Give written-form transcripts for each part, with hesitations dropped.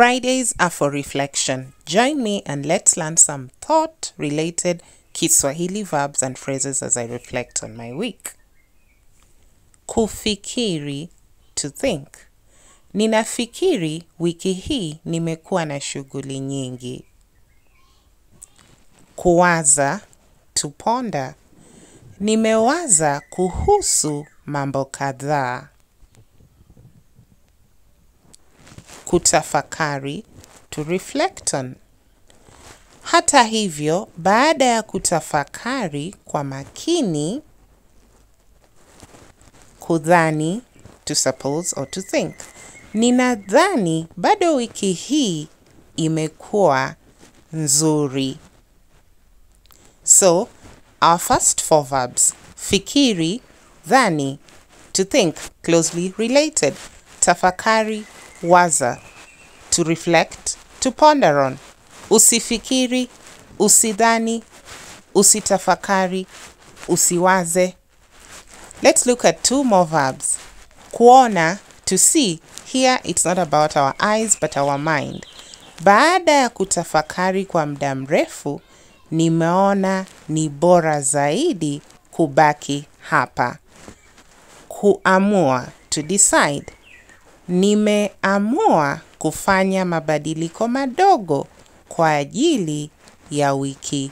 Fridays are for reflection. Join me and let's learn some thought-related Kiswahili verbs and phrases as I reflect on my week. Kufikiri, to think. Ninafikiri wiki hii nimekuwa na shughuli nyingi. Kuwaza, to ponder. Nimewaza kuhusu mambo kadhaa. Kutafakari, to reflect on. Hata hivyo, baada ya kutafakari kwa makini, kudhani, to suppose or to think. Ninadhani bado wiki hii imekuwa nzuri. So, our first four verbs, fikiri, dhani, to think, closely related, tafakari, waza, to reflect, to ponder on, usifikiri, usidhani, usitafakari, usiwaze. Let's look at two more verbs. Kuona, to see. Here it's not about our eyes but our mind. Baada ya kutafakari kwa muda mrefu, nimeona ni bora zaidi kubaki hapa. Kuamua, to decide. Nimeamua kufanya mabadiliko madogo kwa ajili ya wiki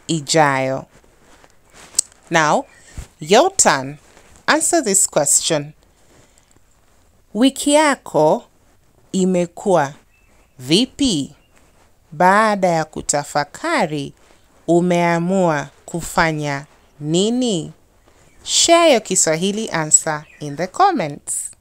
ijayo. Now, your turn. Answer this question. Wiki yako imekuwa vipi? Baada ya kutafakari, umeamua kufanya nini? Share your Kiswahili answer in the comments.